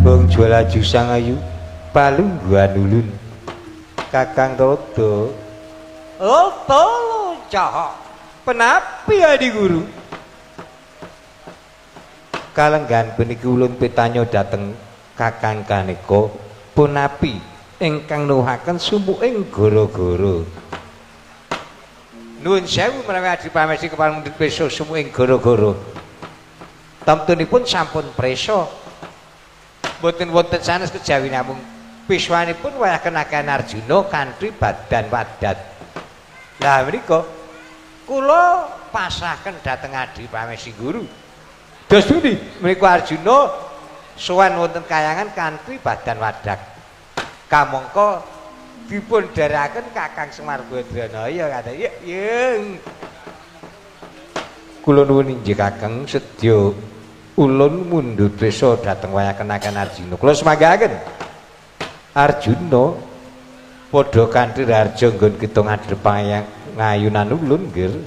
Bong Jwalaju Sangayu palungguhan ulun Kakang Rodo. Oh tolo cah penapi adi guru. Kalenggan puniki ulun pitanya dhateng Kakang Kaneka punapi ingkang nuwuhaken sumuking gara-gara. Nuwun sewu menawi adi pamesti kepareng mundhut preso sumuking gara-gara. Tamtunipun sampun preso. Mboten wonten sanes kejawi namung piswanipun wayah kenakan Arjuna kanthi badan wadat. Lah menika kula pasrahaken dhateng adi pamesti guru. Dos pundi menika Arjuna sowan wonten kayangan kanthi badan wadak. Kamangka dipun dherekaken Kakang Semar Badranaya kata yeng. Kula nuwun inggih Kakang sedya ulun mundhut prisa dhateng wayah kenakan Arjuna. Kula semanggaken Arjuna padha kanthi raharja nggon kita ngadhep ngayunan ulun nggih.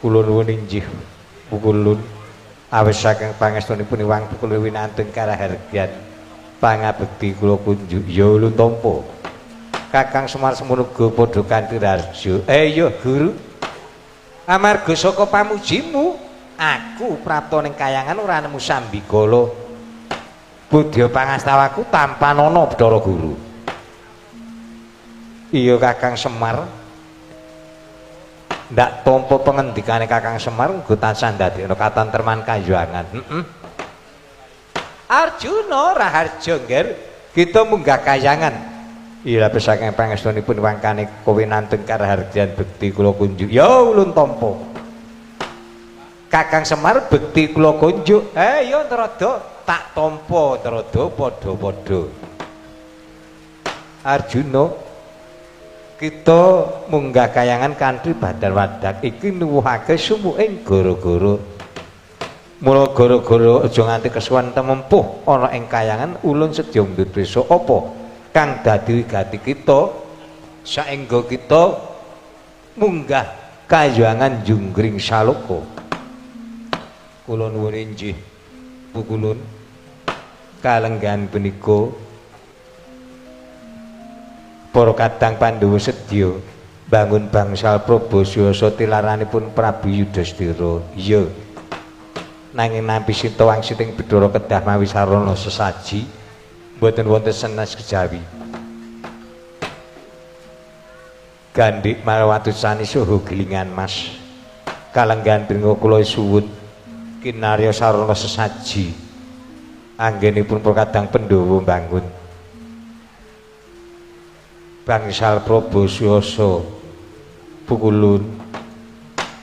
Kula nuwun inggih pukulun awis saking pangestunipun Iwang Pukul winantung karahargyan pangabekti kula kunjuk ya ulun tampa. Kakang Semar semono uga padha kanthi raharja. Iya guru. Amarga saka pamujimu aku prapta ning kayangan ora nemu sambikala. Budya pangastawaku tampanana Bathara Guru. Iya Kakang Semar. Ndak tampa pengendikane Kakang Semar nggo tansah ndadekno katentreman kayuwangan. Heeh. Arjuna raharja ngger kita munggah kayangan. Iya saking pangestunipun wangkane kowe nantun karaharjan bekti kula kunjuk. Ya ulun tampa. Kakang Semar bekti kula kunjuk. Ya Antarada tak tampa Antarada padha-padha. Arjuna kita munggah kayangan kanthi badan wadak iki nuwuhake sumuking gara-gara. Mula gara-gara aja nganti kesuwen temempuh ana ing kayangan ulun sedya mundhut prisa apa kang dadi wigati kita saengga kita munggah kayangan Junggring Saloka. Kula nuwun inggih pukulun kalenggahan punika para kadang Pandhawa sedya bangun bangsal Prabasuyasa tilaranipun Prabu Yudhistira. Iya. Nanging nampi sinta wangsiting Bathara kedah mawi sarana sesaji mboten wonten senes kejawi. Gandhik Malwatu Sani saha gilingan mas. Kalenggahan punika kula suwun kinarya sarana sesaji anggenipun para kadang Pandhawa mbangun bangsal Prabasuyasa pukulun.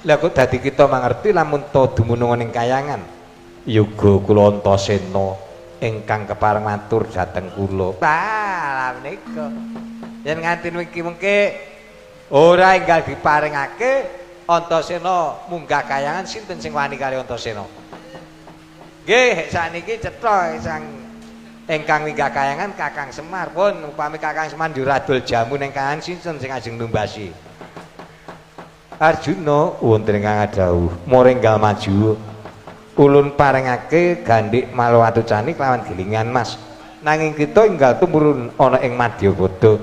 Lah kok dadi kita mangerti lamun ta dumunung ning kayangan yoga kula Antasena ingkang kepareng matur dhateng kula. Lah menika yen nganti mriki mengke ora enggal diparingake Antasena munggah kayangan sinten sing wani kali Antasena. Nggih sakniki cetha sang ingkang minggah kayangan Kakang Semar pun upami Kakang Semar njur adol jamu ning kayangan sinten sing ajeng numbasi. Arjuna wonten ingkang dawuh moringgal maju ulun paringake gandhik Malwatu Cani kelawan gilingan mas. Nanging kita enggal tumurun ana ing Madyapada.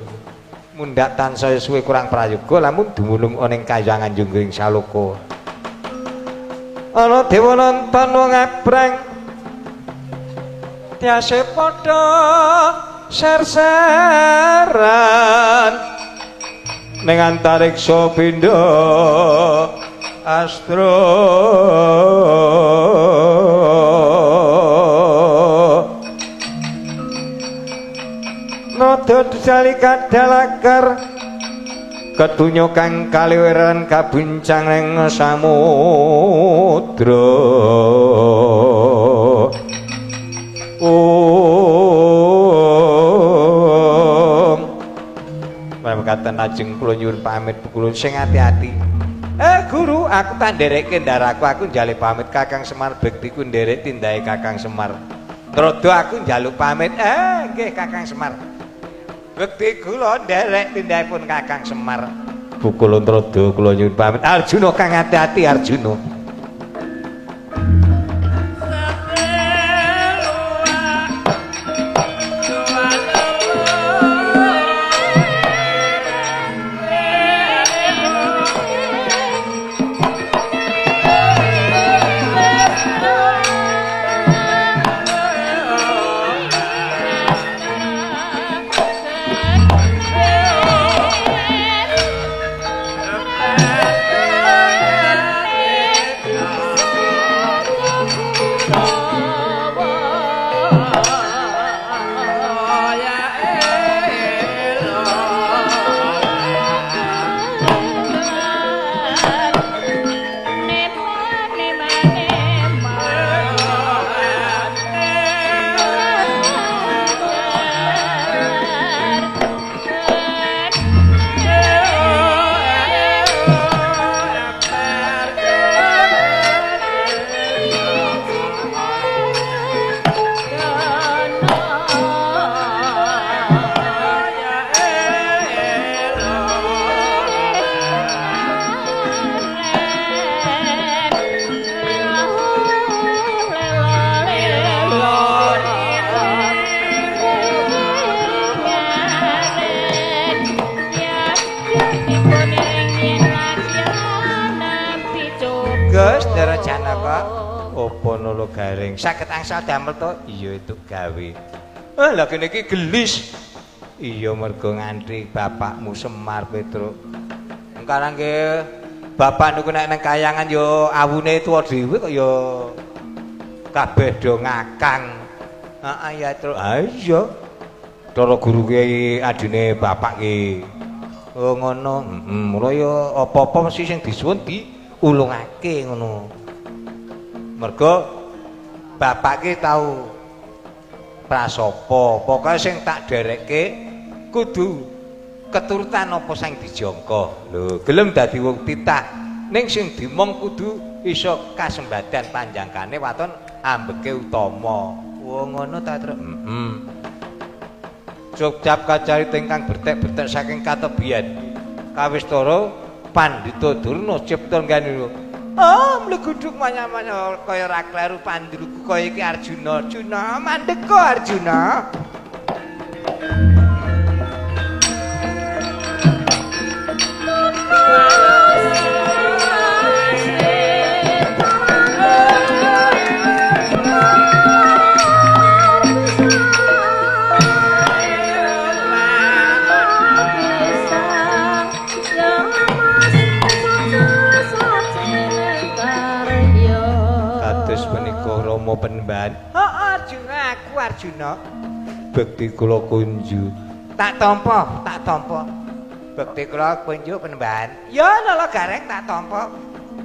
Mundhak tansaya suwe kurang prayoga lamun dumunung ana ing kayangan Junggring Saloka. Ana dewa nonton wong abrang tiase padha ser-seran ning antariksa pindha astra. Nada dijali kadalakar kedunya kang kaliweran kabuncang ning samudra. Om. Mekaten ajeng kula nyuwun pamit kula sing ati-ati. Guru, aku tak nderekke ndaraku, aku njaluk pamit Kakang Semar bektiku nderek tindake Kakang Semar. Nrada aku njaluk pamit. Nggih Kakang Semar. Bekti kula nderek tindakipun Kakang Semar. Pukul Antarada kula nyuwun pamit. Arjuna kang ati-ati Arjuna. Gareng, saged angsal damel to? Iya entuk gawe. Ah lha kene iki gelis. Iya mergo ngantri bapakmu Semar Petruk. Engkarang nggih bapak niku nek nang kayangan ya awune tuwa dhewe kok ya kabeh do ngakang. Heeh ya Truk. Ha iya. Cara guru ki adine bapak ki. Oh ngono. Heeh, mula ya apa-apa mesti sing disuwun diulungake ngono. Mergo bapak ki tau prasopo, pokoke sing tak derekke kudu keturutan apa sing dijangka. Lho, gelem dadi wong titah ning sing dimong kudu iso kasembadan panjangkane waton ambeke utama. Oh ngono ta, Truk? Heeh. Cocap kacarita ingkang bertek-bertek saking katebian. Kawistara Pandhita Durna cipta nggane. Oh, mleguduk manya-manya kaya ora kleru pandruku kaya iki Arjuna. Arjuna, mandeka Arjuna. Kados punika Rama Penemban. Heeh Arjuna, aku Arjuna. Bekti kula kunju. Tak tampa, tak tampa. Bekti kula kunju Penemban. Ya lala Gareng tak tampa.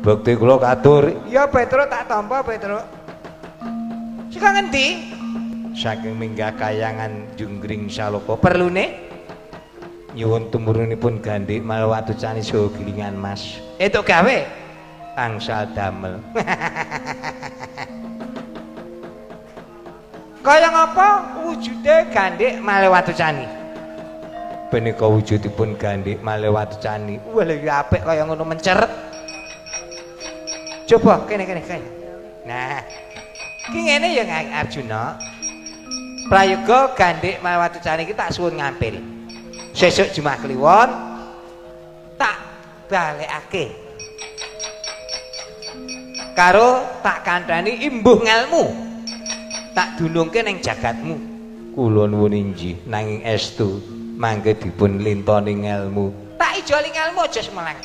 Bekti kula katur. Ya Petruk tak tampa Petruk. Saka ngendi? Saking minggah kayangan Junggring Saloka. Perlune nyuwun tumurunipun gandhik Malwatu Cani saha gilingan Mas. Entuk gawe angsal damel. Kaya ngapa wujude gandhik Malewatu Cani? Punika wujudipun gandhik Malewatu Cani. Wah lha ya apik kaya ngono menceret. Coba kene kene kene. Nah, iki ngene ya Arjuna. Prayoga gandhik Malewatu Cani iki tak suwun ngampil. Sesuk Jumat Kliwon tak balekake. Karo tak kandhani imbuh ngelmu. Tak dunungke ning jagatmu. Kula nuwun inggih nanging estu mangke dipun lintoni ngelmu. Tak ijoli ngelmu aja semelang.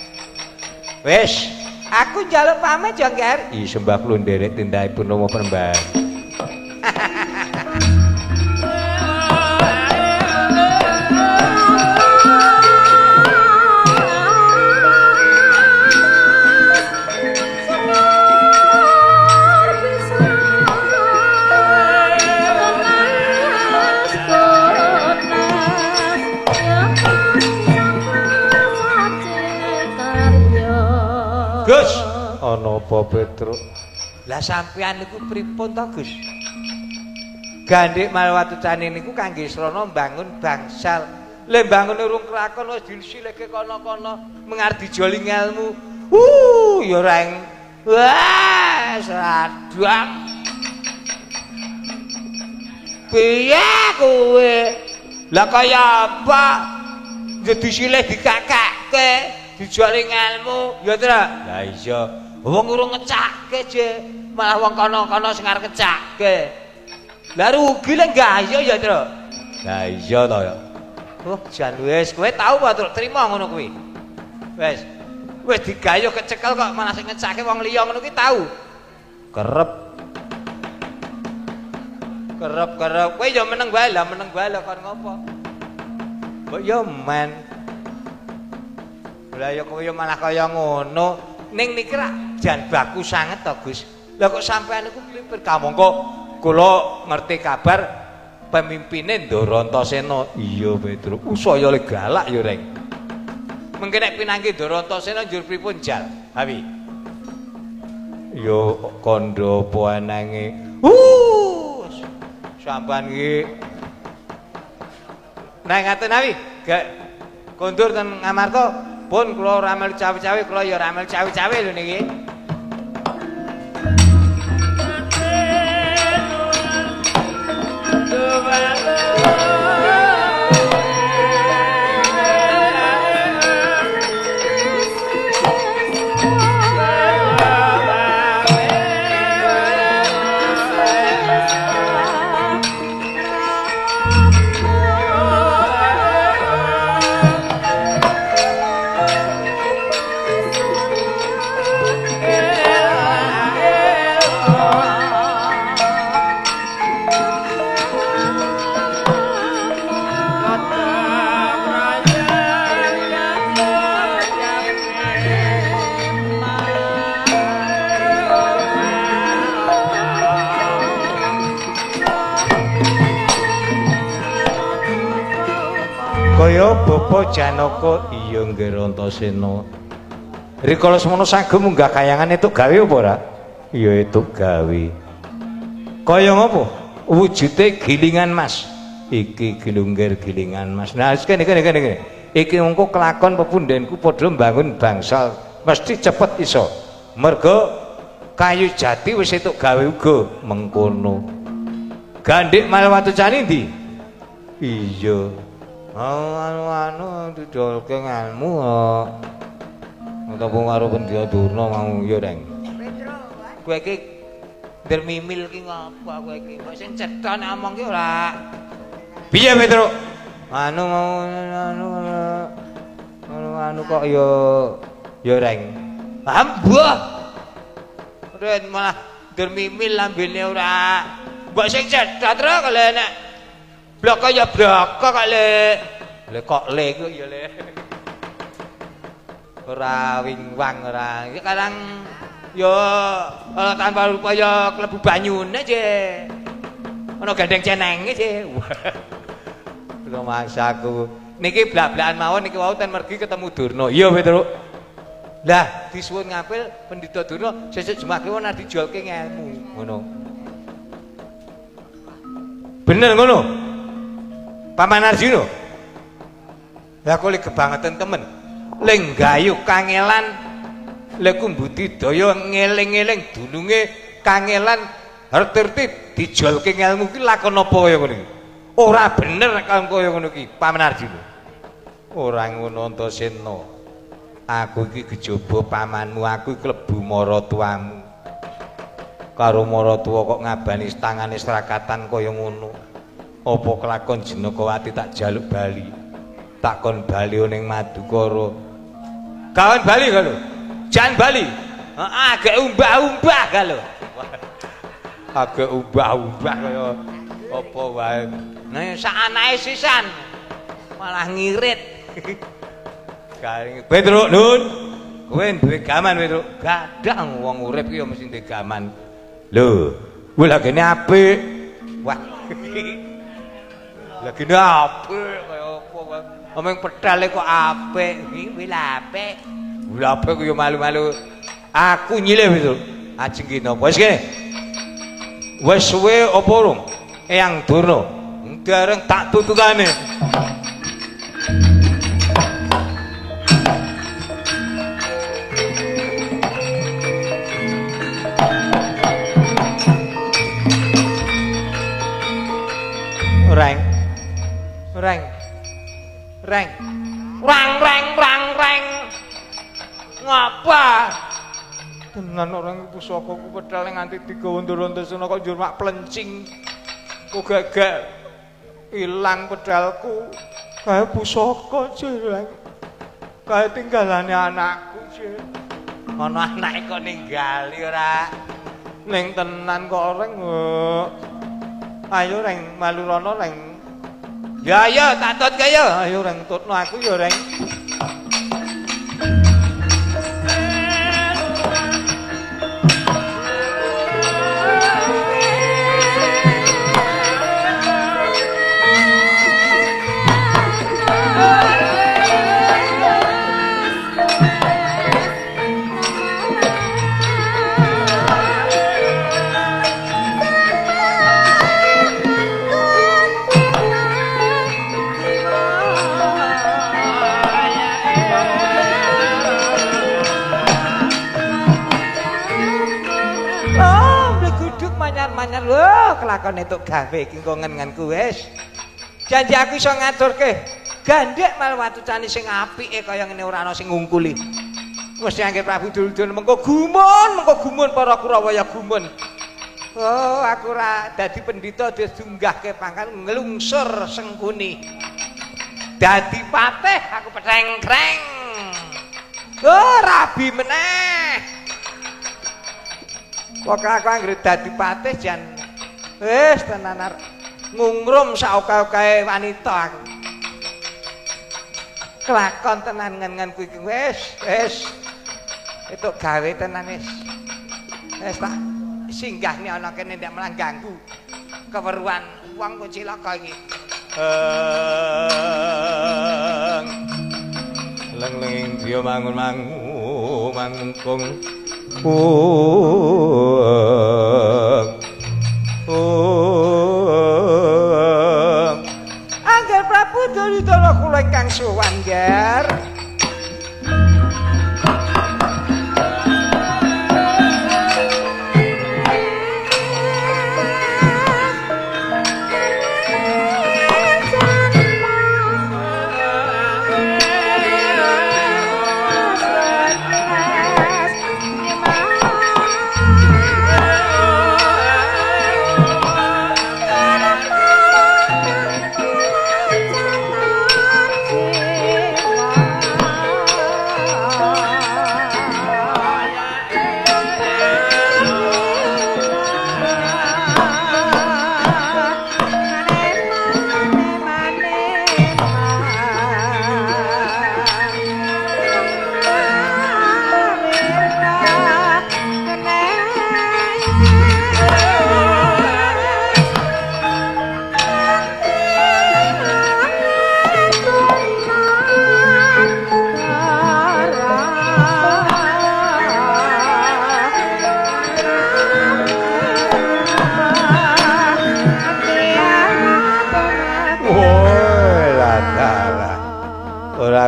Wis, aku njaluk pamit ya, Ngger. I sembah kula nderek tindakipun Rama Penemban. Gus, ana apa Petruk? Lah sampean niku pripun to, Gus? Gandhik Malwatu Cani niku kangge srana mbangun bangsal. Le mbangune urung kelakon wis disilihke kono-kono, mengar dijoli ngelmu. Ya ora wah, sadang. Piye kowe? Lah kaya apa? Ya disilih dikakake. Dijoli ngelmu, ya Tru? Lah iya, wong urung ngecake je, malah wong kono-kono sing arep ngecake. Lah rugi lek gayo ya, Tru? Lah iya to ya. Oh, jan wis, kowe tau apa Tru trimo ngono kuwi? Wis. Wis digayo kecekel kok malah sing ngecake wong liya ngono kuwi tau. Kerep. Kerep-kerep. Kowe ya meneng wae lah, meneng wae lah kon ngopo? Mbok ya men. Lah ya kowe malah kaya ngono. Ning niki rak jan baku sanget to, Gus. Lah kok sampean niku pripun? Kamangka kula ngerti kabar pemimpine Ndarantasena. Iya, Petruk. Saya le galak ya, Reng. Mengke nek pinanggi Ndarantasena njur pripun jal? Hawi. Ya kandha apa anange. Sampean iki. Nah ngaten hawi, gak kondur ten Ngamarta. Pun kula ora melu cawe-cawe, kula ya ora melu cawe-cawe lho niki. Kaya Bapa Janaka iya nggih Antasena. Rikala semono sagung munggah kayangan entuk gawe apa ora? Iya entuk gawe. Kaya ngopo? Wujude gilingan mas. Iki gilungger gilingan mas. Nah, kene kene kene kene. Iki mengko kelakon pepundhenku padha mbangun bangsal mesti cepet iso. Mergo kayu jati wis entuk gawe uga mengkono. Gandhik Malwatucani ndi? Iya. Oh, anu didolke ngalmu kok. Utawa karo Pendhita Durna mau ya, Reng. Kowe iki ndermimil ki ngopo kowe iki? Kok sing cetha nek omong ki ora. Piye, Petro? Anu mau anu anu anu kok ya ya Reng. Ambuh. Ren malah ndermimil lambene ora. Mbok sing cetha tro kale nek bloko ya bloko kok le. Le kok le ku ya le. Ora wingwang ora. Iki karang ya ora tanpa upaya klebu banyune je. Ana gandeng cenenge je. Kula maksaku. Niki blak-blakan mawon niki wau ten mergi ketemu Durna. Iya Petruk. Lah disuwun ngapil Pendhita Durna sesuk Jumat kliwon arep dijolke ngelmu ngono. Bener ngono? Paman Arjuna. Lah kok le kebangetan temen. Le nggayu kangelan le ku mbudidaya ngeling-eling dununge kangelan tertib dijolke ngelmu ki lakon apa kaya ngono iki? Ora bener nek kaya ngono iki, Paman Arjuna. Ora ngono Antasena. Aku iki kejaba pamanmu, aku iki klebu maratuwamu. Karo maratuwa kok ngabani tangane srakatan kaya ngono. Apa kelakon Jenakawati tak jaluk bali. Tak kon bali ning Madukara. Kawan bali kalo. Jan bali. Heeh, agek umbah-umbah kalo. Agek umbah-umbah kaya apa wae. Nah, sak anake sisan malah ngirit. Garing Petruk Nun. Kowe duwe gaman Petruk. Gadang wong urip ki ya mesti duwe gaman. Lho, kuwi lagene apik. Wah. Lagene apik kaya apa wae. Omong petale kok apik. Iki kuwi apik. Kuwi apik ku ya malu-malu. Aku nyilih Petruk. Ajeng ki napa? Wis kene. Wis suwe apa urung? Eyang Durna. Dereng tak tututane. Reng. Reng. Reng. Rang reng rang reng. Ngapa? Tenan orang pusakaku pedhale nganti digawa Antasena kok njur mak plencing. Kok gagak ilang pedalku. Kae pusaka jreng. Kae tinggalane anakku jeng. Ana anake kok ninggali ora. Ning tenan kok reng. Ayo reng malurono reng. Ya ayo tak tut kaya. Ayo reng tutno aku ya reng. Manyar lho kelakon entuk gawe iki engko ngen-ngenku wis. Janji aku iso ngaturke. Gandhek Malwatucane sing apike kaya ngene ora ana sing ngungkuli. Wis angger Prabu Duryudana mengko gumun para Kurawa ya gumun. Oh, aku ora dadi pendhita disunggahke pangkat nglungsur Sengkuni. Dadi patih aku petreng-kreng. Oh, rabi meneh. Pokoke aku anggere dadi patih jan wis tenan ngungrum sak oke-oke wanita aku. Kelakon tenan ngen-ngenku iki wis wis. Entuk gawe tenan wis. Wis tak singgahne ana kene ndak malah ganggu keweruan wong kok cilaka iki. Leng-lenging dia mangun mangu mangkung Angger Prabu Duryudana kula ingkang sowan, Ger.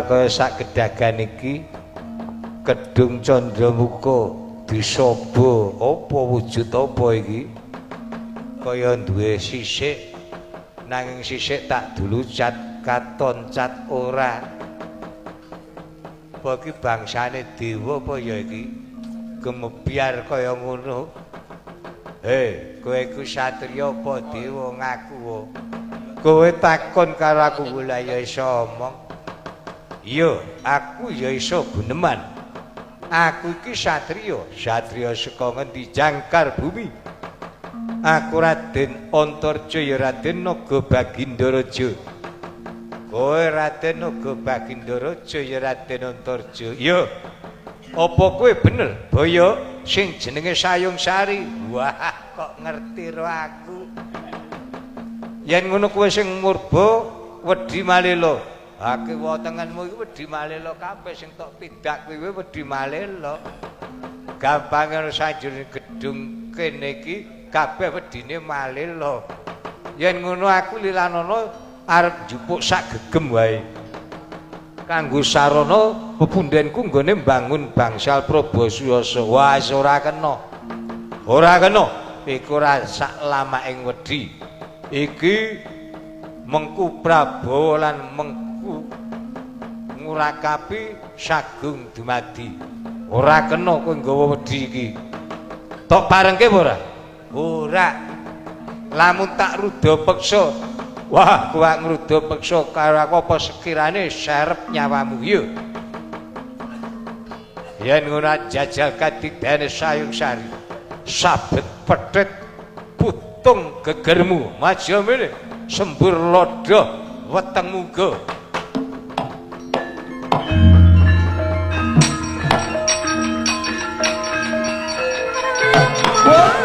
Kaya sak gedagan iki Kedung Candramuka disobo apa wujud apa iki kaya duwe sisik nanging sisik tak dulu cat katon cat ora. Apa iki bangsane dewa apa ya iki gemebyar kaya ngono. Hei, kowe iku satriya apa dewa ngaku? Kowe takon karo aku lha ya iso omong. Iya, aku ya iso guneman. Aku iki satriya, satriya saka ngendi jangkar bumi. Aku Raden Antarja ya Raden Naga Bagindaraja. Kowe Raden Naga Bagindaraja ya Raden Antarja. Iya. Apa kowe bener boyo sing jenenge Sayung Sari? Wah, kok ngerti ro aku. Yen ngono kowe sing murba wedi malela. Aki wotengenmu iki wedi malela kabeh sing tok pidak kuwi wedi malela. Gampange ana sanjurane gedung kene iki kabeh wedine malela. Yen ngono aku lilanana arep njupuk sak gegem wae. Kanggo sarana pepundhenku nggone mbangun bangsal Prabasuyasa. Wah, ora kena. Ora kena. Iku ora sak lamaking wedi. Iki Mengku Prabawa lan Mengku Ngurakapi sagung dumadi. Ora kena kowe nggawa wedi iki. Tok parengke apa ora? Ora. Lamun tak ruda peksa. Wah, kowe ngruda peksa karo aku apa sekirane serep nyawamu ya. Yen ngono jajal kadigdane Sayung Sari. Sabet petet putung gegermu. Maju mene sembur lodoh wetengmu go. Wah.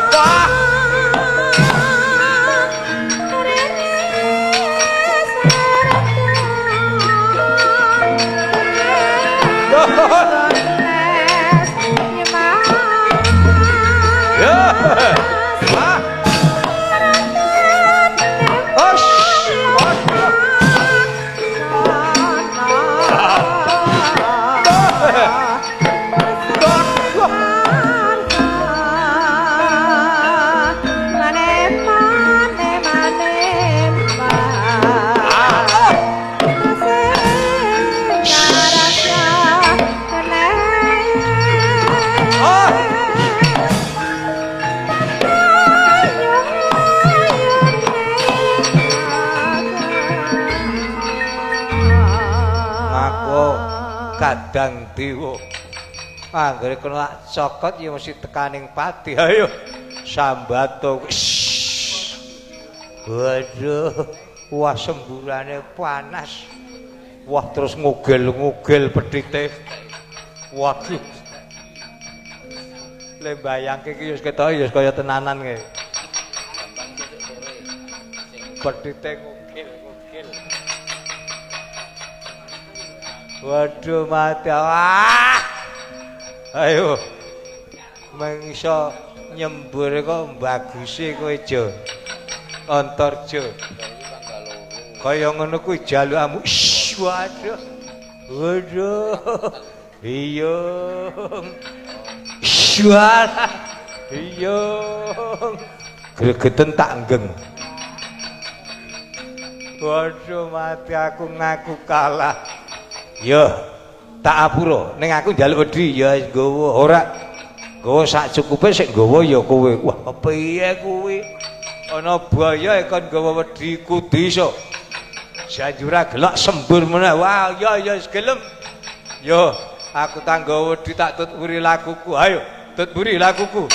Kadang dewa anggere kena cokot ya mesti tekaning pati. Ayo sambato. Waduh, wah semburane panas. Wah terus ngogel-ngogel pedhite. Waduh. Le bayangke iki wis ketok ya kaya tenanan kae. Pedhite ngogel-ngogel. Waduh mati. Wah. Ayo. Mengso nyembur kok baguse kowe Jo. Antarja. Kaya ngono kuwi jalukmu. Waduh. Waduh. Iya. Walah. Iya. Gregeten tak nggeng. Waduh mati aku ngaku kalah. Yo, tak apura ning aku njaluk wedi ya wis nggawa ora. Nggawa sak cukupe sik nggawa ya kowe. Wah, kepiye kuwi? Ana baya kon nggawa wedi kudu iso. Janjura gelak sembur meneh. Wah, ya ya wis gelem. Yo, aku tak nggawa wedi tak tut wuri lakuku. Ayo, tut wuri lakuku.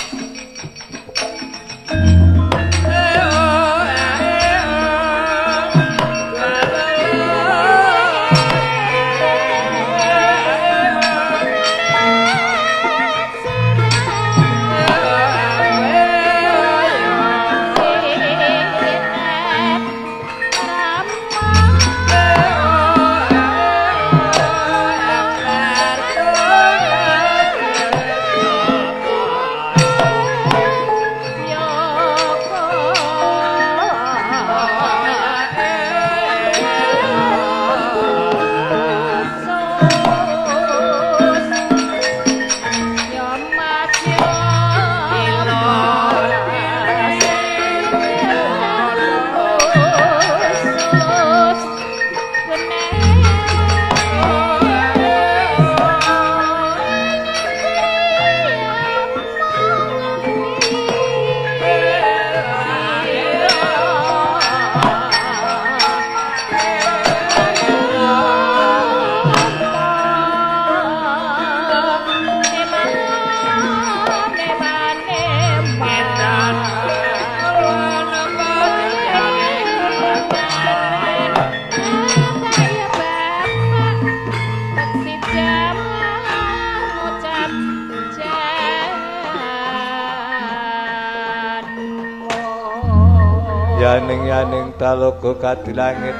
Yaning-yaning talaga kadilangit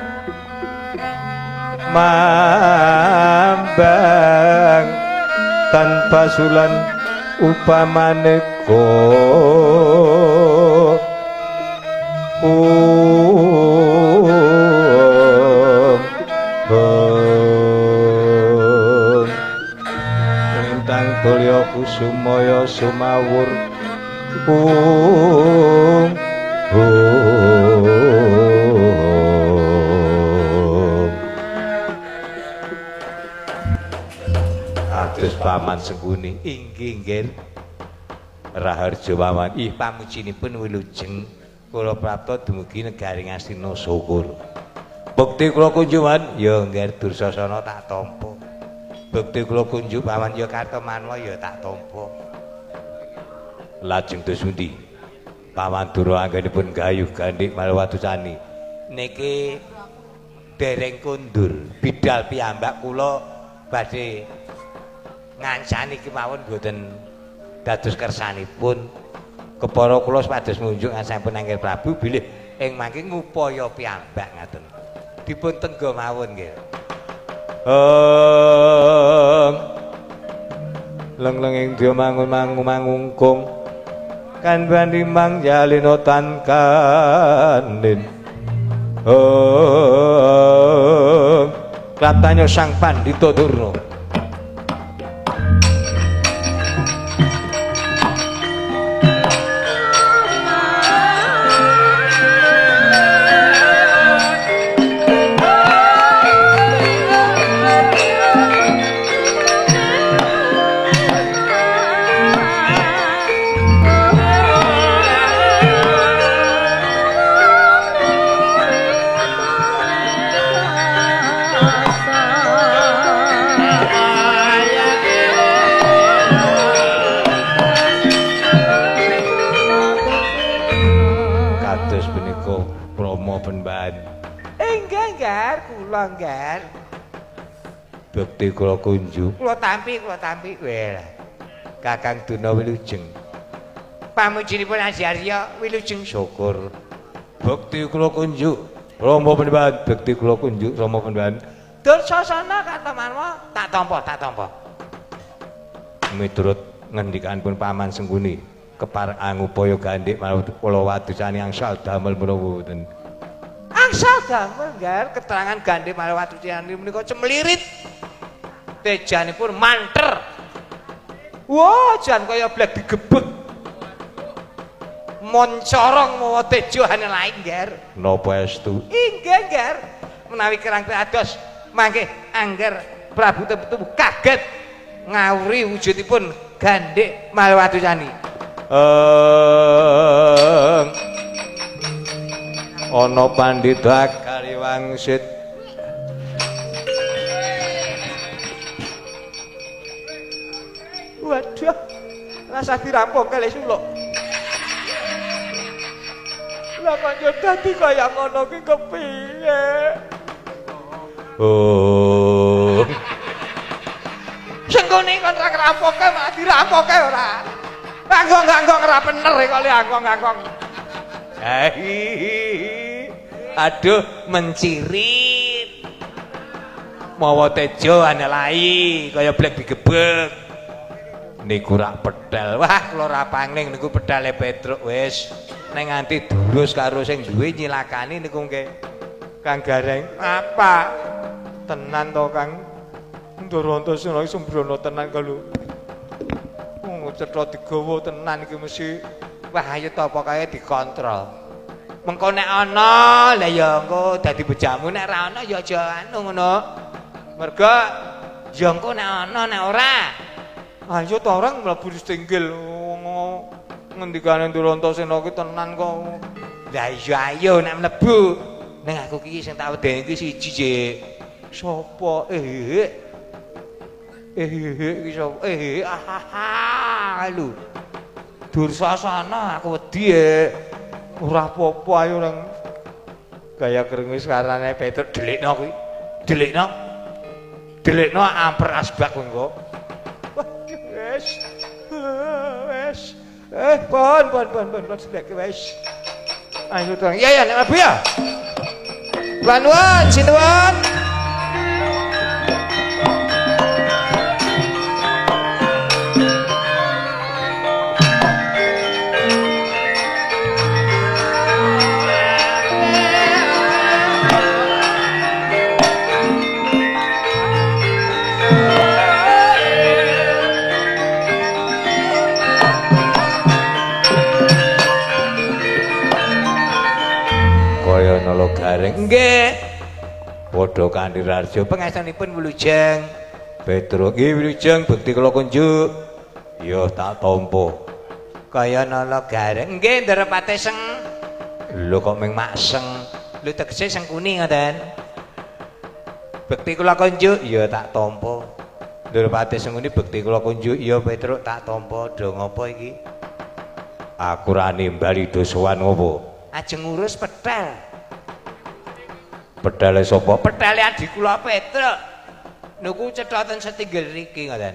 mambang tanpa sulan upamane ko lintang tulya kusumaya sumawur Atus paman Sengkuni inggih nggih Raharja paman ih pamucinipun wilujeng kula prapta dumugi negari Ngastina syukur. Bekti kula kunjungan ya nggih Dursasana tak tampa. Bekti kula kunjuk paman ya Kartomanwa ya tak tampa. Lajeng dos pundi? Paman Dura anggenipun gayuh gandhik malwatusani niki dereng kondur bidal piyambak kula badhe ngancani kemawon boten dados kersanipun kepara kula supados munjuk ngasampun Angger Prabu bilih ing mangke ngupaya piyambak ngaten dipun tengga mawon nggih. Leng-leng ing dya mangun mangu mangungkung kan bandi mang jalino tan kanin. Klatanyo sang pandhita Durna. Langgar bekti kula kunjuk kula tampi weh Kakang Duna wilujeng pamujinipun Aji Arya wilujeng syukur bekti kula kunjuk Rama Panembahan bekti kula kunjuk Rama Panembahan Dursasana Kartomarma tak tampa, tak tampa. Miturut ngendikanipun Paman Sengkuni kepareng angupaya gandhik Malawatucani angsal damel menapa mboten? Angsal damel ngger keterangan gandhik Malawatucani menika cemlirit. Tejanipun manter. Wah, jan kaya blek digebeg. Moncorong mawa tejo hane lain ngger. Napa estu? Inggih ngger. Menawi kerang ados mangke angger Prabu Tebu kaget ngawuri wujudipun gandhik Malawatucani. Ana pandhita Kaliwangsit. Waduh, rasa dirampung kali suluk. Lah kok yo dadi kaya ngono ki kepiye? Oh. Sengkone kon ra kerampoke malah dirampoke ora. Anggong-anggong ora bener kok le anggong-anggong. Aduh, mencirit. Mawa tejo anelai kaya blek digebeg. Niku rak pedal. Wah, kula ora pangling niku pedale Petruk wis. Nek nganti durus karo sing duwe nyilakani niku nggih. Kang Gareng, apa? Tenan to, Kang? Ndorantosena iki sembrono tenan kok lho. Cetha digawa tenan iki mesti. Wah, ayo to pokoke dikontrol. Mengko nek ana, lah ya engko dadi bojamu, nek ora ana ya aja anu ngono. Mergo ya engko nek ana nek ora. Ayo to orang mlebu tinggil. Ngendikane Ndorantosena ki tenan kok. Lah iya ayo nek mlebu. Ning aku ki sing tak wedeni ki siji, Cik. Sapa? Iki sapa? Ah lho. Dursasana aku wedi e. Ora apa-apa ayo nang gaya krungu suarane Petruk delikno kuwi. Delikno. Delikno amper asbak kuwi engko. Wis. Wis. Pon sedek wis. Ayo to. Iya ya nek mlebu ya. Nuwun, sinuwun. Nala Gareng nggih padha kanthi raharja pangastanipun wilujeng Petruk nggih wilujeng bekti kula kunjuk ya tak tampa kaya Nala Gareng nggih nderepate seng lho kok ming makseng lho tegese sengkuni ngoten bekti kula kunjuk ya tak tampa nderepate sengkuni bekti kula kunjuk ya Petruk tak tampa do ngopo iki aku ra nimbali dosowan ngopo ajeng ngurus petel. Pedale sapa? Pedale adi kula Petruk. Niku cetha ten setinggil riki ngoten.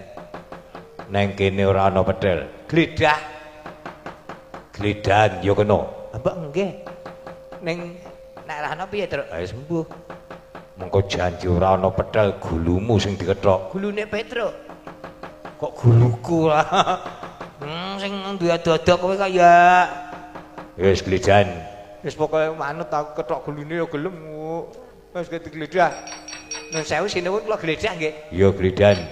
Neng kene ora ana pedel. Gledah. Gledahan ya kena. Mbok nggih. Ning nek ora ana piye, Truk? Ha sembuh. Mengko janji ora ana pedel gulumu sing dikethok. Gulune Petruk. Kok guluku lah. Sing duwe dodok kowe kaya wis gledahan. Wis pokoke manut aku kethok gulune ya gelem. Wis digledah. Nun sewu sinuwun kula gledah nggih. Iya gledahan.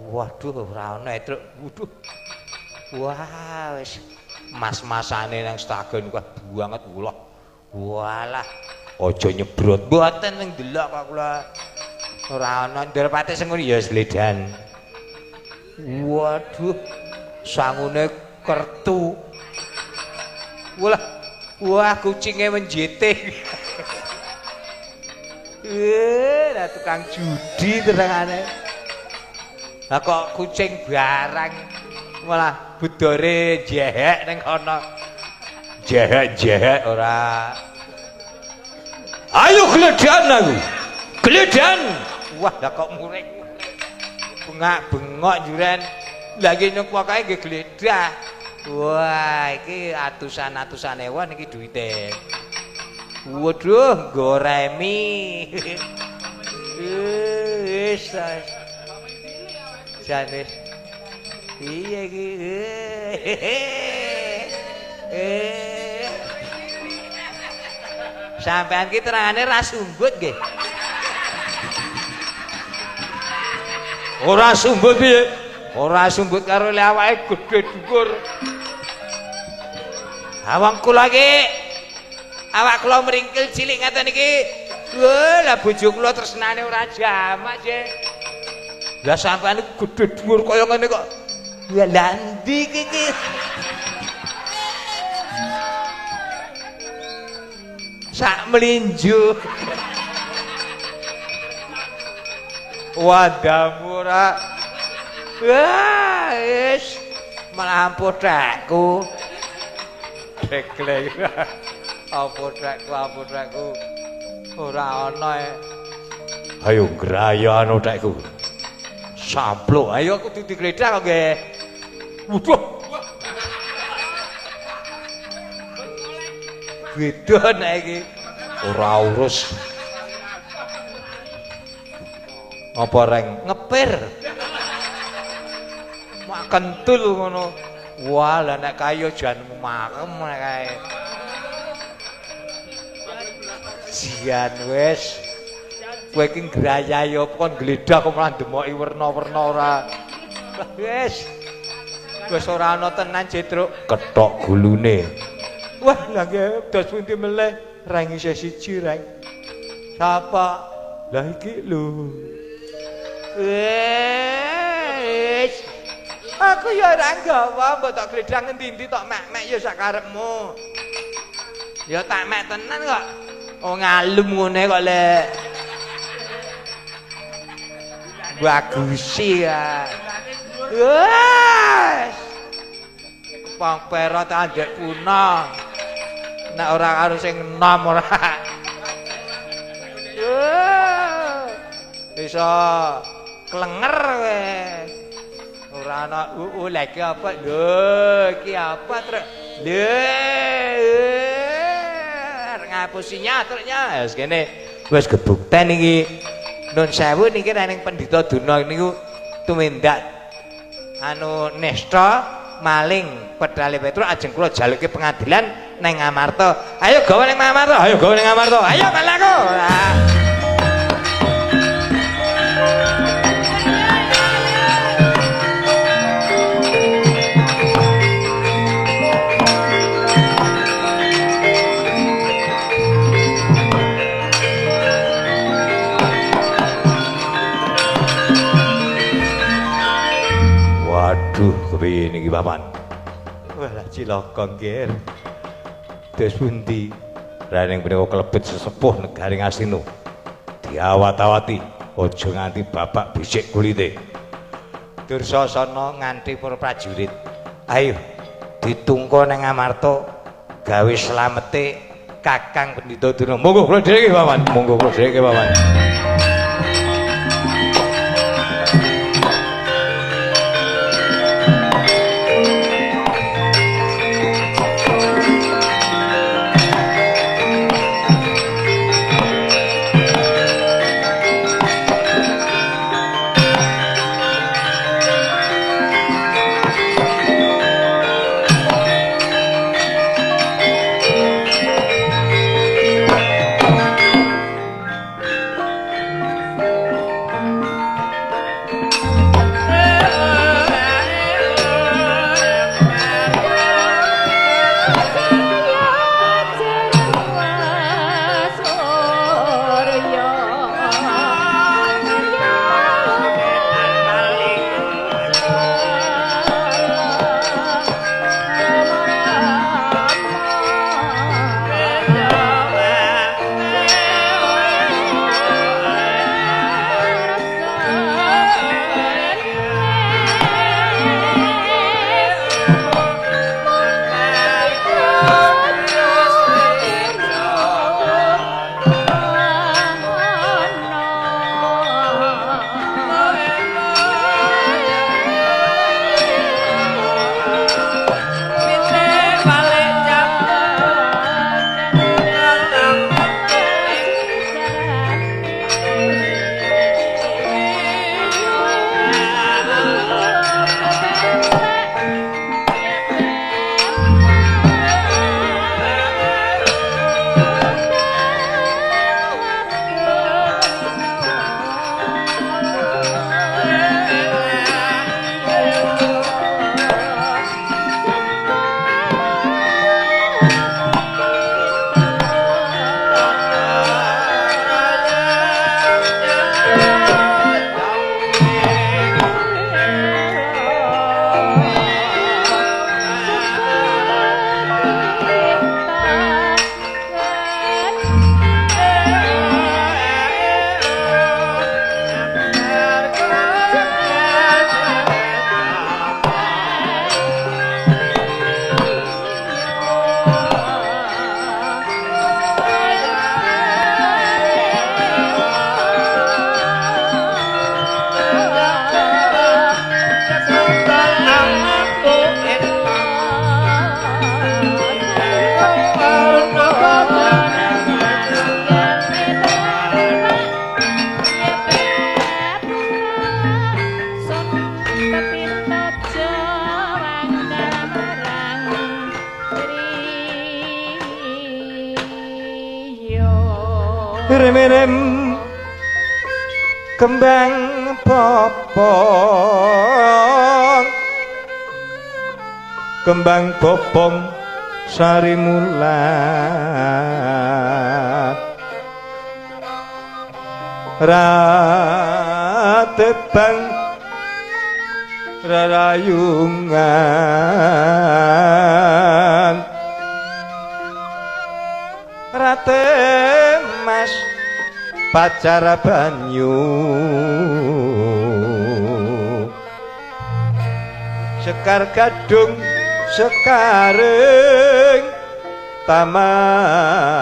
Waduh ora ana Truk. Waduh. Wah wis mas-masane nang stagon kuwi banget kula. Walah aja nyebrot. Mboten ning delok kok kula. Ora ana nderpate sing ngono ya gledahan. Waduh sangune kertu. Walah, wah kucinge menjete. Lah tukang judi terangane. Lah kok kucing barang malah budore jehek ning kono. Jehek-jehek ora. Ayo gledan aku. Gledan. Wah, lah kok muring. Bengak-bengok juren. Lah iki nyuk pokoke nggih gledah. Wah, iki atusan-atusan ewan iki duwite. Waduh, goremi. Wis jan wis. Piye iki? Sampean ki terangane ra sumbut nggih. Ora sumbut piye? Ora sumbut karo le awake gedhe dhuwur. Awang kula iki awak kula mringkil cilik ngaten iki. Wah, lah bojo kula tresnane ora jamak, Cek. Lah sampean iku gedhe dhuwur kaya ngene kok. Lah endi iki iki? Sak mlinjo. Wadamu ora. Wah, wis malah ampuh tekku. Dekleng. Apa tekku, apa tekku. Ora ana e. Ayo ngrayano tekku. Sampluk, ayo aku digledak kok nggih. Waduh. Beda nek iki. Ora urus. Apa reng ngepir. Mak kentul ngono. Wah, lah nek kayu jan makem nek kae. Jian wis. Kowe iki ngrayahi apa kon gledak kok malah ndemoki werna-werna ora. Wis. Wis ora ana tenan Jetruk, kethok gulune. Wah, lah nggih dos pundi meleh reng isih siji reng. Sapa? Lah iki lho. Wis. Aku ya ora nggawa, mbok tok gledhang ngendi-endi tok mek-mek ya sak karepmu. Ya tak mek tenan kok. Oh ngalum ngene kok lek. Bagusi ya. Wes. Kepang perot andek punah. Nek ora karo sing enom ora. Bisa klenger kowe. Ora ana lha iki apa? Lho, iki apa, Truk? Lho. Ngapusinya truknya. Wis kene wis gebukten iki. Nun sewu niki rening Pendhita Durna niku tumindak anu nesta maling pedale Petruk ajeng kula jaluke pengadilan neng Amarta. Ayo gawa ning Amarta, ayo gawa ning Amarta. Ayo malaku. Waduh, kepiye niki paman? Walah cilaka nggih. Dos pundi? Raning punika klebet sesepuh negari Ngastina. Diawat-awati, aja nganti bapak bisik kulite. Dursasana nganti para prajurit. Ayo ditungko nang Amarta gawe slamete Kakang Pendhita Durna. Monggo kula dhereke paman, monggo kula dhereke paman. Rem-rem kembang popong, kembang popong sari mulat. Ratebang rarayungan, rate mas pacara banyu. Sekar gadung sekaring taman,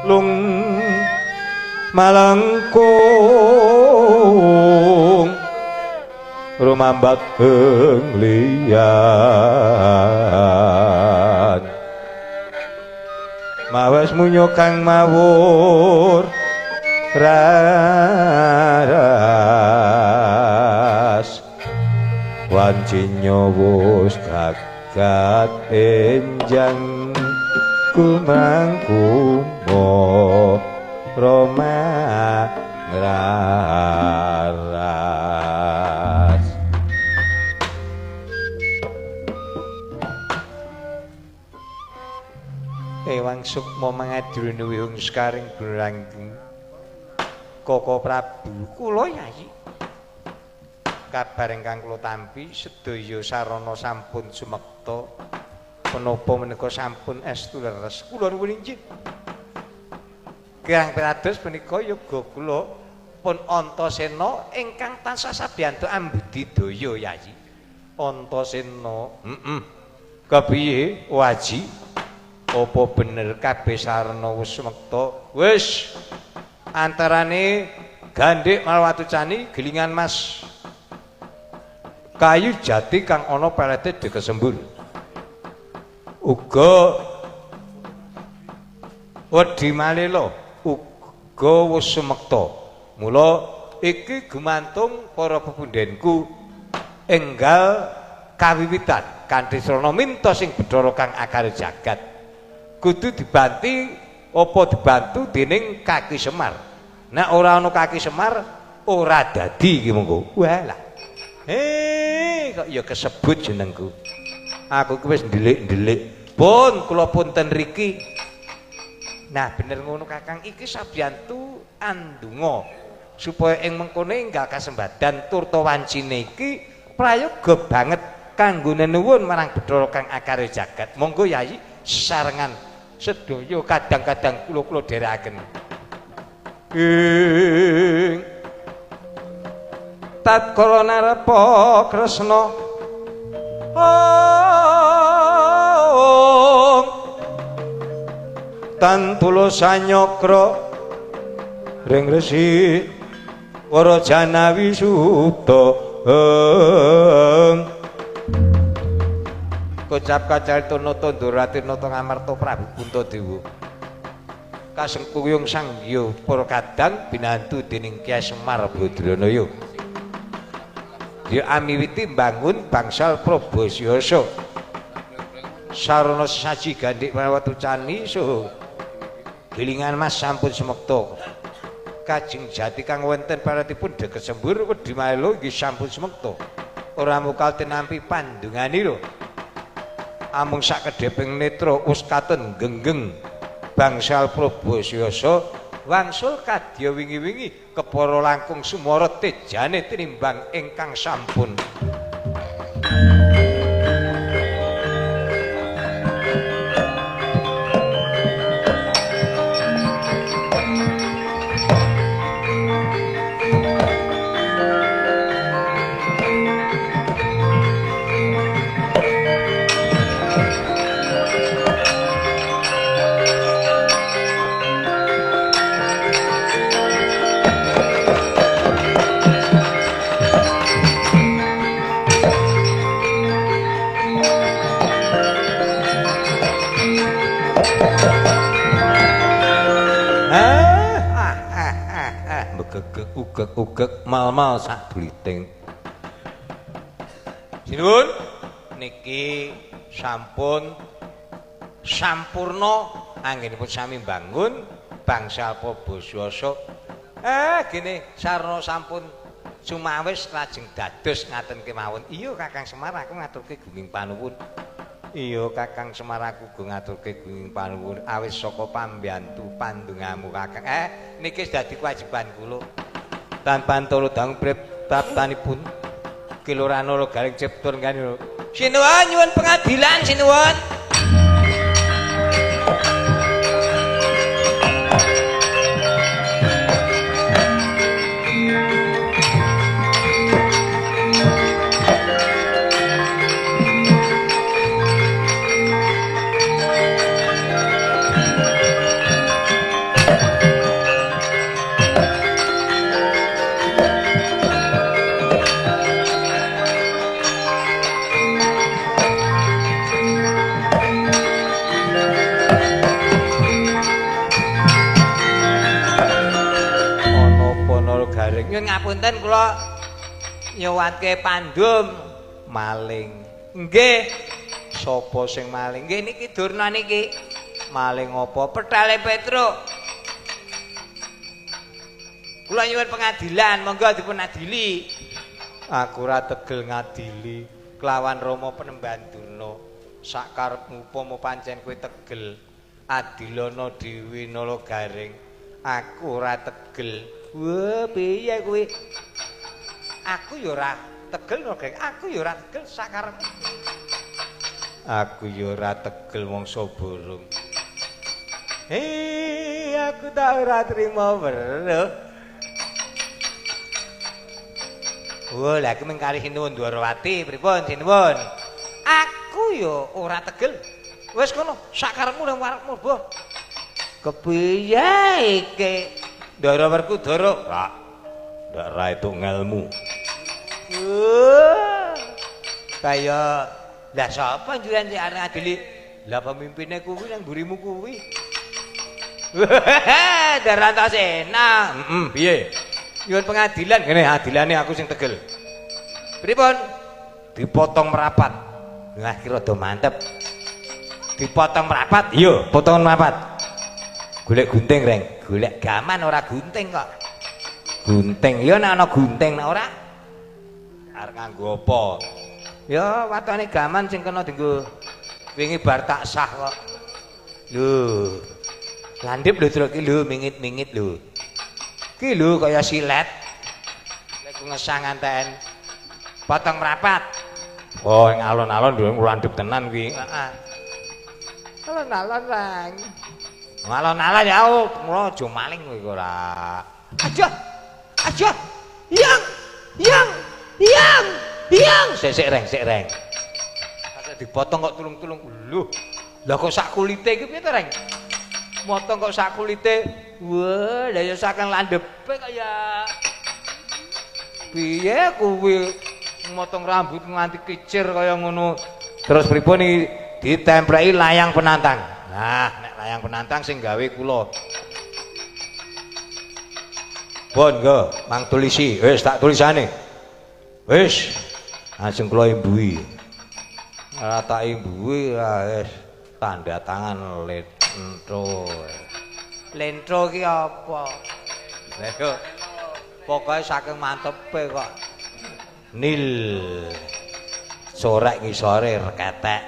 lung malangkung rumambat penglian. Mawas munyo kang mawur raras, wanci nyowos gagat enjang kumangkumo Roma ngraras. Ewang sukma mangadurune wihung sekaring gunrangking Koko Prabu kula Yayi. Kabar ingkang kula tampi sedaya sarana sampun sumekta, menapa menika sampun estu leres. Kula nuwun inggih. Kirang pitados punika yoga kula pun Antasena ingkang tansah sabiyantu ambudidaya Yayi. Antasena, heeh. Kepiye waji? Apa bener kabeh sarana wis sumekta? Wis. Antarane Gandhik Malwatu Cani Gilingan Mas kayu jati kang ana pelete dikesembur. Uga wedi malela uga wis sumekta. Mula iki gumantung para pepundhenku enggal kawiwitan kanthi srana minta sing Bathara kang akare jagat. Kudu dibanti apa dibantu dening Kaki Semar. Nek ora ana Kaki Semar ora dadi iki mengko. Walah. Kok ya kesebut jenengku. Aku ki wis ndelik-ndelik. Pun kula punten riki. Nah bener ngono Kakang, iki sabiyantu andonga supaya ing mengkone enggal kasembadan turta wancine iki prayoga banget kanggo nenuwun marang Bathara kang akare jagat. Monggo Yayi sarengan sedaya kadang-kadang kula-kula dherekaken. Ing tatkala narepa Kresna tan tulus anyakra ring resi Warajana wisuda. Kocap kacarita nata Ndorati nata Ngamarta Prabu Puntadewa kasengkuyung sangya para kadang binantu dening Kyai Semar Badranaya. Dia amiwiti mbangun bangsal Prabasyasa sarana saji Gandhik Watu Cani saha Gilingan Mas sampun sumekta. Kajeng jati kang wonten paratipun deket sembur wedi maelo nggih sampun sumekta. Ora mukal tinampi pandunganira. Amung sak kedheping netra wis katon genggeng bangsal Prabasyasa wangsul kadya wingi-wingi kepara langkung sumara tejane tinimbang ingkang sampun. Ugek-ugek mal-mal sak bliting. Sinuwun niki sampun sampurna Anggenipun sami mbangun bangsa Pabaswasa. Gene sarana sampun sumawis lajeng dados ngaten kemawon. Iya Kakang Semar aku ngaturke gunging panuwun. Iya Kakang Semar aku uga ngaturke gunging panuwun awis saka pambiyantu pandongamu Kakang. Niki dadi kewajiban kula. Tanpa antara dang praptanipun Kilurana Garing Cipta ngene. Sinuwun nyuwun pengadilan sinuwun. Nyuwun ngapunten kula nyuwunke pandum maling. Nggih. Sapa sing maling? Nggih niki Durna niki. Maling apa? Pethale Petruk. Kula nyuwun pengadilan, monggo dipun adili. Aku ora tegel ngadili kelawan Rama Penemban Durna. Sak karepmu upama pancen kowe tegel adilana dhewe Nala Garing. Aku ora tegel. Wah, piye kuwi? Aku ya ora tegel no, Geng. Aku ya ora tegel sakarepmu. Aku ya ora tegel mangsa borong. Aku tak ora trima weruh. Wah, lha iki mung kalih sinuwun Dwarawati, pripun sinuwun? Aku ya ora tegel. Wis kono, sakarepmu nang warepmu, Mbah. Kepiye iki? Ndara Werkudara, rak. Ndak ra itu ngelmu. Kaya lah sapa njuran sing arep ngadili? Lah pemimpine kuwi nang mburimu kuwi. Ndara Antasena. Heeh, piye? Nyuwun pengadilan ngene adilane aku sing tegel. Pripun? Dipotong merapat. Nah, iki rada mantep. Dipotong merapat? Iya, potongan merapat. Golek gunting, Reng. Golek gaman ora gunting kok. Gunting ya nek ana gunting nek ora arep nganggo apa? Ya watone gaman sing kena dienggo wingi bar tak sah kok. Lho. Landhep lho truk iki lho mingit-mingit lho. Ki lho kaya silet. Lek ngesah nganten potong merapat. Oh, ing alon-alon lho landhep tenan kuwi. Heeh. Alon-alon, Reng. Alon-alon ya, mula aja maling kowe ora. Aja. Aja. Yang. Yang. Yang. Yang. Sik sik Reng, sik Reng. Kate dipotong kok tulung-tulung. Lho. Lah kok sak kulite iki piye to, Reng? Motong kok sak kulite. Wah, lah ya saking landhepe kaya piye kuwi motong rambut nganti kicir kaya ngono. Terus pripun iki ditempleki layang penantang. Nah, nek layang penantang sing gawe kula. Pun nggo, mang tulisi. Wis tak tulisane. Wis. Langsung kula imbuhi. Ora tak imbuhi wis tanda tangan lentro. Lentro ki apa? Lah yo pokoke saking mantepe kok. Nil. Sorek ngisore reketek.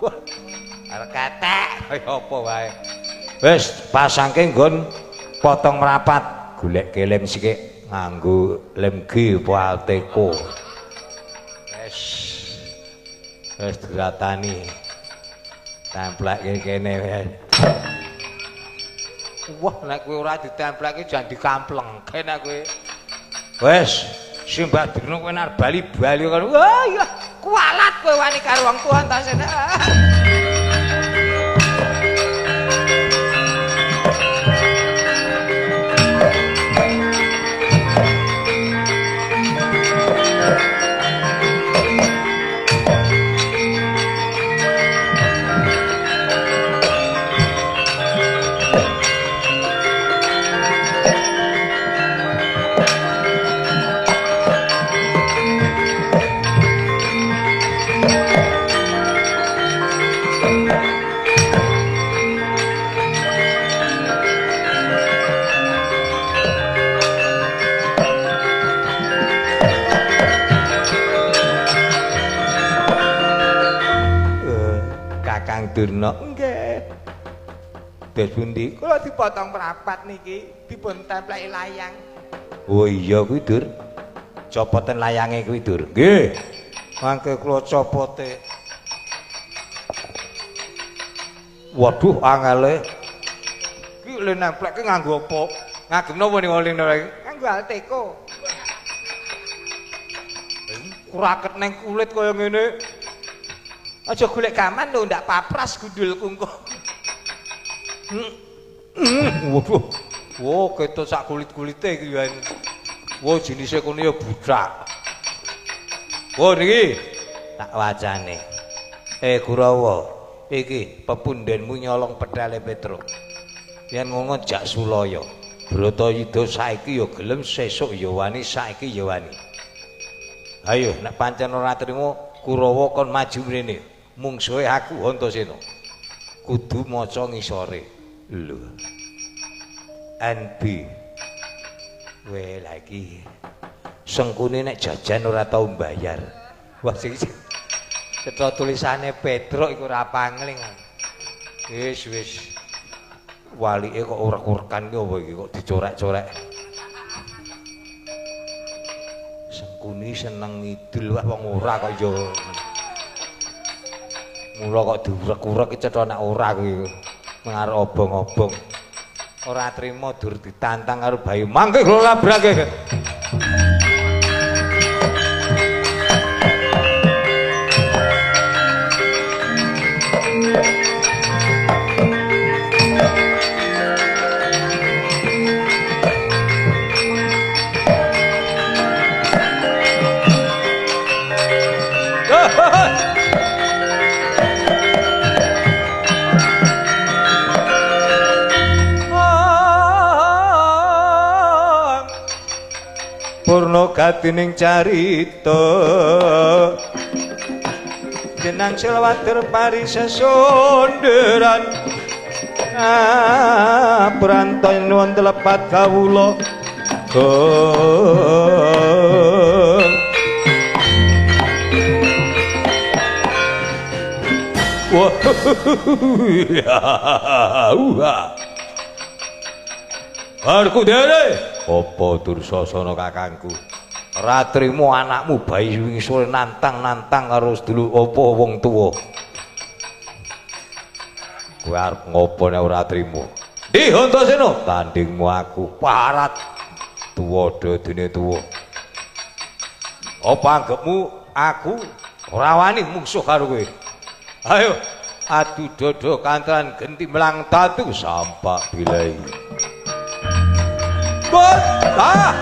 Wah. Reketek kaya apa wae. Wis pasangke nggon potong merapat, golek lem sithik nganggo lem G apa Alteko. Wis. Wis diratani. Templekke kene wis. Wah, nek kowe ora ditemplekke jan dikamplengke nek kowe. Wis, Simbah Durna kowe nek bali-bali kono. Wah, iya, kualat kowe wani karo wong tuwa Antasena. Kakang Durna. Nggih. Dos pundi? Kula dipotong prapat niki, dipun templeki layang. Oh iya kuwi, Dur. Copoten layange kuwi, Dur. Nggih. Mangke kula copote. Waduh, angele. Ki le nemplekke nganggo apa? Ngagem napa ning oling nganggo Alteko. Kuraket neng kulit kaya ngene. Aja golek gaman lho, ndak papras gundulku engko. Waduh. Wah, ketok sak kulit-kulite iki ya. Wah, jenise kono ya budak. Wah, niki tak wacane. Kurawa, iki pepundenmu nyolong pedale Petruk. Yen ngono jak sulaya. Bratayuda saiki ya gelem, sesuk ya wani, saiki ya wani. Ayo nek pancen ora trimo Kurawa kon maju mrene. Mungsuhe aku Antasena. Kudu maca ngisore. Lho. NB. Weh lagi. Sengkune nek jajan ora tau mbayar. Wah sing cetha tulisane Petruk iku ora pangling. Wis wis. Walike kok urek-urekan ki apa iki kok dicorek-corek. Sengkuni seneng ngidul wah wong ora kok ya. Mula kok diurek-urek iki cetha nek ora kuwi. Mengarep obong-obong. Ora trimo dur ditantang karo Bayu. Mangke kula labrake. Purna gatining carita jenang selwater parisesonderan pranton nuwun telepat kawula. Wah, arku dene apa Dursasana kakangku ora trimo anakmu bayi wingi sore nantang-nantang karo sedulur apa wong tuwa. Kowe arep ngopo nek ora trimo? Ndi Antasena tandingmu aku parat tuwa dadine tuwa. Apa anggepmu aku ora wani mungsuh karo kowe? Ayo adu dodo kantran genti melang tatu sampak bilai. Ah!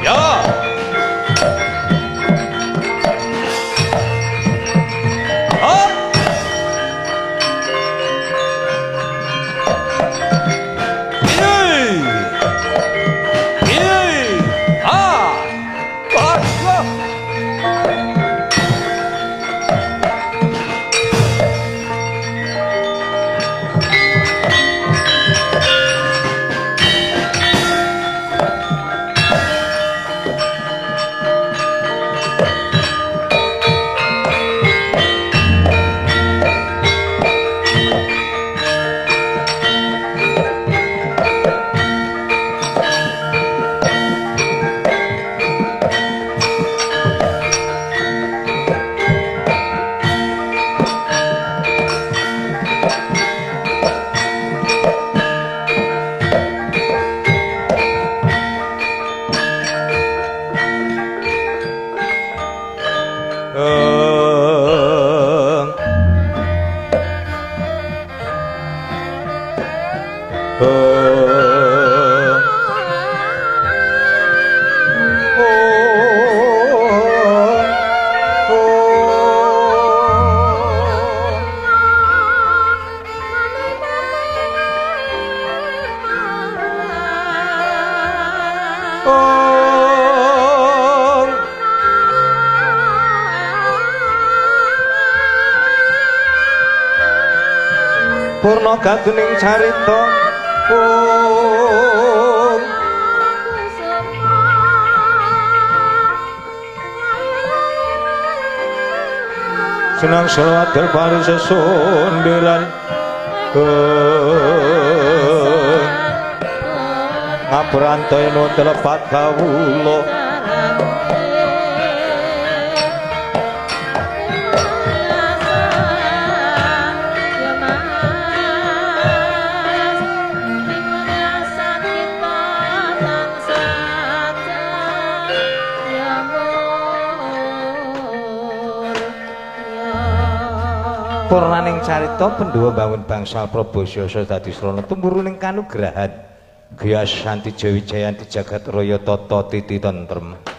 Ya. Oh. Yeay. Yeay. Ah. Ah. Purna gatuning carita om. Senang selawat del sesundelan ngapurantaya nuwun telepat kawula. Purnaning carita Pandhawa mbangun bangsal Prabasyasa dadi srana tumurun kanugrahan Gya Santi Jawi Jayanti jagat raya tata titi tentrem.